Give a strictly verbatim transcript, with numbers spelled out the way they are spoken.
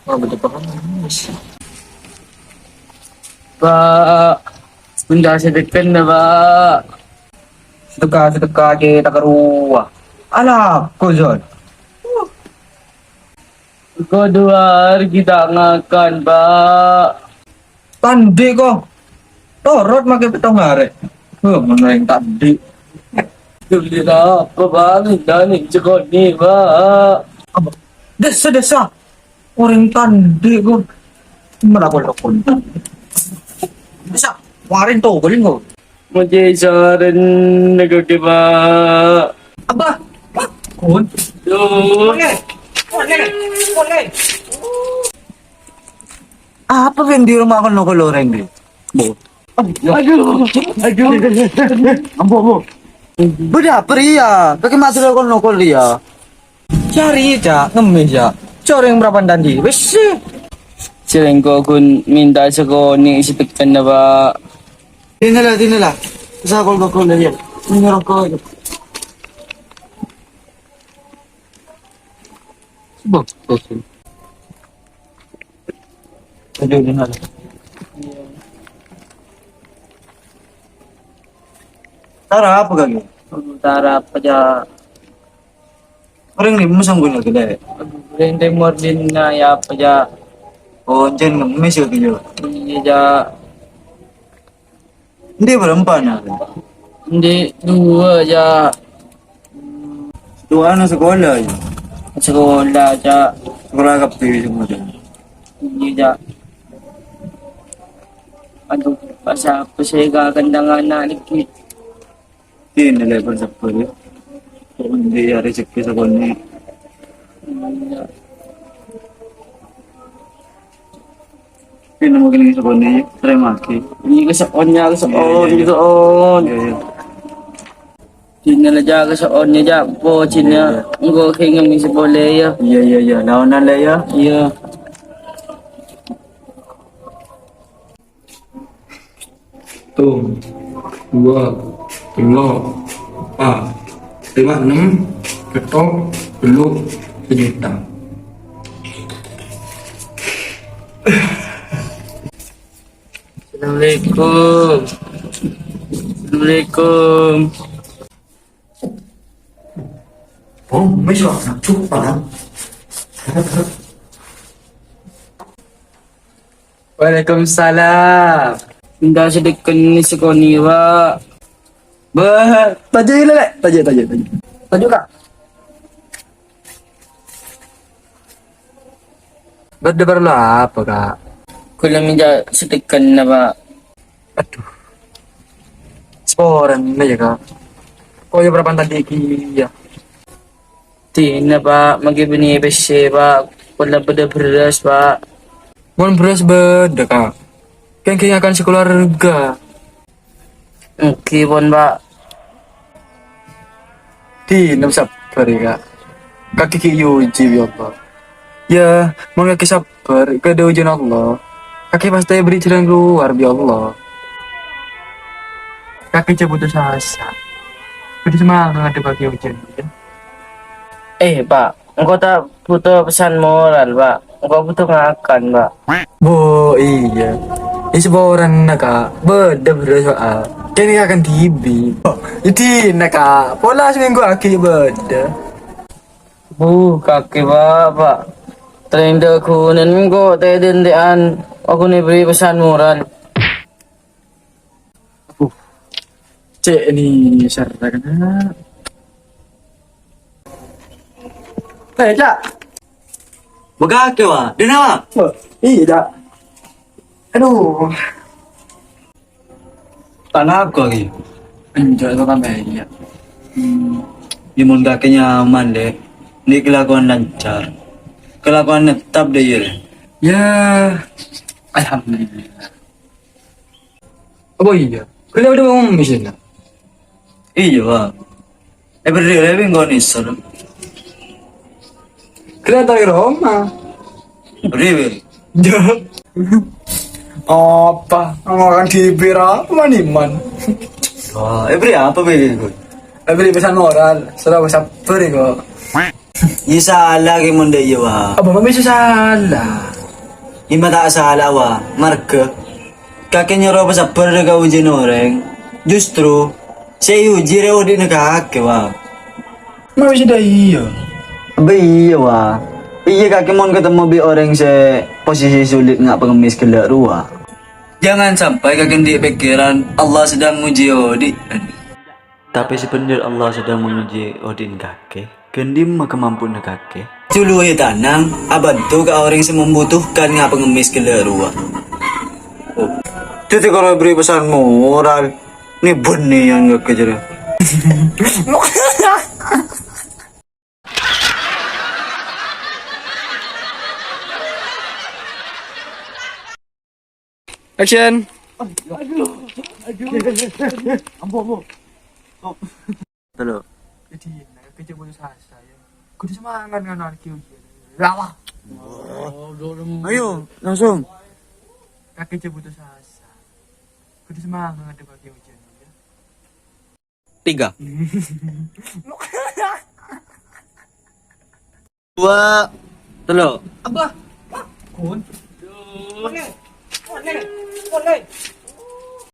Oh, betul banget. Pak, minta sedekah, Pak. Sedekah, sedekah, kita keruwa. Alah, kozon. Kok dua hari kita ngakan, Pak? Tandhi, kok. Torot make pettong arè. Huh, ngono yang tandhi. Duli apa, Pak? Minta nih, cekoni, Pak. Apa? Desa, desa. Orèng tandhi, kok. Malah kok. Desa, warin to, paling kok. Mojè sareng nèko kè, Pak. Apa? Pak, kun. Duh. Boleh. Boleh. Boleh. Apa yang di rumah kon nokol orèng di? Bu. Aduh, aduh. Ambo, ambo. Bâdâ apa rèya? Kakè masuk kon nokol rèya. Cari, Cak, ngemis, Cak. Corèng bârâmpan tandhi. Wis, sih. Sèngko' ghun minta sakonè' sè tekkenna, Pak. Dinala, dinala. Sa kol-kol ya. Ini rokok. Bos, bos. Aduh, dinala. Tara apa kali? Tara apa ya? Orèng Lima sanggup lagi deh. Orèng Timor dinna ya apa ya? Oh, jen ngemis ya, gitu. Iya, ya. Endi bârâmpan? Endi dua, ya. Dua ana sekolah, ya. Sekolah, ya. Sekolah kabbhi sekolah. Iya, ya. Aduh, pas apa saya gak kendang anak lagi. Ini lebar sekolah, ya. Kok endi ya rezeki sekolah ini? Iya. Ini mungkin ini sebenarnya terima kasih. Ini keseonnya, keseon, iya, iya, iya, keseon. Iya, iya. Sini aja keseonnya, aja. Po, sini. Iya, iya. Enggak kayak ngemis boleh ya. Iya, iya, iya. Lawanan lah ya. Iya. Tung, dua, tello, empat, lima, enam, ketok, tello, sejuta. Assalamualaikum. Assalamualaikum. Oh, mes lah, nak cukup, Pak. Waalaikumsalam. Minta sedekah ini sekoni, Pak. Bah, tajuk ini, Lek. Tajuk, tajuk, tajuk. Tajuk, Kak. Bâdâ parlo apa, Kak? Kaulâ minta sedekana, Pak. Aduh. Saporana ya, Kak. Kok ya bârâmpan tandhi kèya? Dina, Pak, mangkè bânnè pèssè, Pak. Kaulâ bâdâ bherrâs, Pak. Mon bherrâs bâdâ, Kak. Kèng-kèng akan sakeluarga. Èngghi pon, Pak. Dina sabbhâr, ya, Kak. Kakè ghi' èojhi, ya Allah. Ya, mon kakè sabbhâr, kadhâ ojhân Allah. Kakè pastè èberri' jhâlân kalowar, ya Allah. Kakè jhâ' putus asa. Budi semangat ngadhebbhi ojhân, ya. Eh, Pak. Engko' ta' bhuto pesan moral, Pak. Engko' bhuto ngakan, Pak. Bo, iyâ. È saporana, Kak. Bâdâ bherrâs, Pak. Kènè' ngakan dhibi'. È dina, Kak. Pola samènggu aghi' bâdâ. Bu, kakè, Pak, Pak. Terèng dâghunan engko' tè'-dendè'an. Aku nè bherri' pesan moral. Aduh, cè' nè sèrra kana. Eh, Cak. Bâgâ kè, wa? Dina, wa? Oh, iyâ, Cak. Aduh. Tanapa, Ki? Enjâ' to kan, iyâ. Hmm. Yâ, mon kakè nyaman, Lè'. Nè kelakuan lancar. Kelakuan netap, dâ, iyâ, Lè'. Yâ, alhamdulillah. Apa iyâ? Ghellâ' bâdâ wong mèsèn, Kak? Iyâ, Pak. Eh, bherri' lè bingko nisor. Ghellâ' ta' è roma. Bherri', Wi. Jâ. Apa? Ngakan dhibi' ra, man-iman. Wah, èberri' apa, Bi? Èberri' pesan moral, soro sabbhâr, kok. Iyâ sala, Kè, mon dâ' iyâ, Wa. Apa ma' bisa sala? Iyâ ma' ta' sala, Wa. Marghâ Kakè nyoro pasabbhâr dâ' ka ojhân orèng. Justru, sè èojhi rè odi'na Kakè, Wa. Ma' bisa dâ' iyâ? Bâ iyâ, Wa. Iyâ, Kakè mon katemmo bi' orèng sè posisi sulit nga' pangemmès ghellâ' rowa. Jangan sampai Kakè andi' pèkkèran Allah sedang nguji odi'. Tapè sè bhendher Allah sedang menguji odi'na Kakè. Ghân dimma kamampuanna Kakè? Juluwâ tanang, abhânto ka orèng sè membutuhkan nga' pangemmès ghellâ' rowa. Dhâddhi karo èberri' pesan moral, nè bânnè yang Kakè jârèya. Action. Tello'. Jadi, Kakè jhâ' putus asa, yâ. Kodhu semangat nganu-nganu, yâ. Lawa. Ayo, langsung. Kakè jhâ' putus asa. Kodhu semangat ngadhebbhi ojhân, yâ. Tiga. Dua. Tello'. Apa? Kun. Kun. Kun.